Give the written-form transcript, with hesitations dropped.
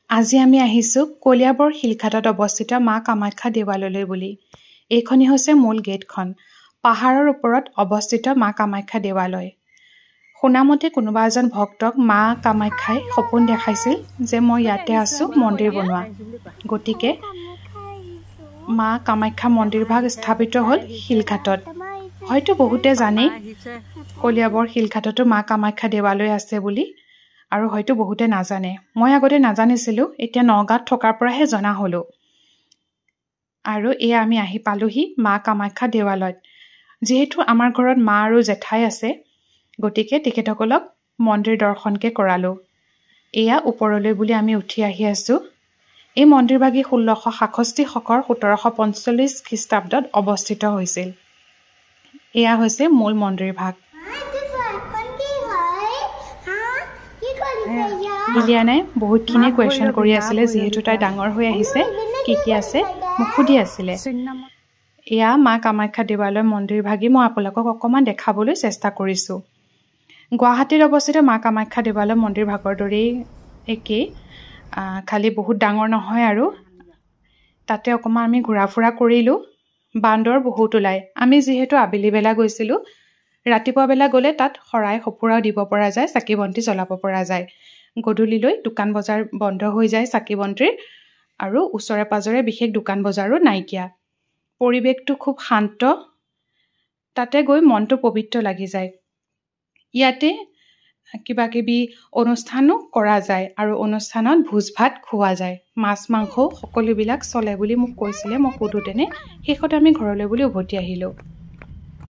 আজি আমি আহিছোঁ কলিয়াবৰ শিলঘাটত অৱস্থিত মা কামাখ্যা দেৱালয়লৈ বুলি। এইখনেই হৈছে মূল গেটখন। পাহাৰৰ ওপৰত অৱস্থিত মা কামাখ্যা দেৱালয়। শুনামতে কোনোবা এজন ভক্তক মা কামাখ্যাই সপোন দেখাইছিল যে মই ইয়াতে আছোঁ, মন্দিৰ বনোৱা। গতিকে মা কামাখ্যা মন্দিৰভাগ স্থাপিত হ'ল শিলঘাটত। হয়তো বহুতে জানেই কলিয়াবৰ শিলঘাটতো মা কামাখ্যা দেৱালয় আছে বুলি, আৰু হয়তো বহুতে নাজানে। মই আগতে নাজানিছিলোঁ, এতিয়া নগাঁৱত থকাৰ পৰাহে জনা হ'লোঁ। আৰু এয়া আমি আহি পালোহি মা কামাখ্যা দেৱালয়ত। যিহেতু আমাৰ ঘৰত মা আৰু জেঠাই আছে, গতিকে তেখেতসকলক মন্দিৰ দৰ্শনকে কৰালোঁ। এয়া ওপৰলৈ বুলি আমি উঠি আহি আছোঁ। এই মন্দিৰভাগি 1667 শকৰ 1745 খ্ৰীষ্টাব্দত অৱস্থিত হৈছিল। এয়া হৈছে মূল মন্দিৰভাগ। ইলিয়ানাই বহুতখিনি কুৱেশ্যন কৰি আছিলে, যিহেতু তাই ডাঙৰ হৈ আহিছে, কি কি আছে মোক সুধি আছিলে। এয়া মা কামাখ্যা দেৱালয় মন্দিৰ ভাগি মই আপোনালোকক অকণমান দেখাবলৈ চেষ্টা কৰিছোঁ। গুৱাহাটীত অৱস্থিত মা কামাখ্যা দেৱালয় মন্দিৰ ভাগৰ দৰেই একেই, খালি বহুত ডাঙৰ নহয়। আৰু তাতে অকণমান আমি ঘূৰা ফুৰা কৰিলোঁ। বান্দৰ বহুত ওলায়। আমি যিহেতু আবেলি বেলা গৈছিলোঁ, ৰাতিপুৱা বেলা গ'লে তাত শৰাই সঁফুৰাও দিব পৰা যায়, চাকি বন্তি জ্বলাব পৰা যায়। গধূলিলৈ দোকান বজাৰ বন্ধ হৈ যায় চাকি বন্তিৰ, আৰু ওচৰে পাঁজৰে বিশেষ দোকান বজাৰো নাইকিয়া। পৰিৱেশটো খুব শান্ত, তাতে গৈ মনটো পবিত্ৰ লাগি যায়। ইয়াতে কিবা কিবি অনুষ্ঠানো কৰা যায় আৰু অনুষ্ঠানত ভোজ ভাত খোৱা যায়, মাছ মাংসও সকলোবিলাক চলে বুলি মোক কৈছিলে মই সোধোতেনে। শেষত আমি ঘৰলৈ বুলি উভতি আহিলোঁ।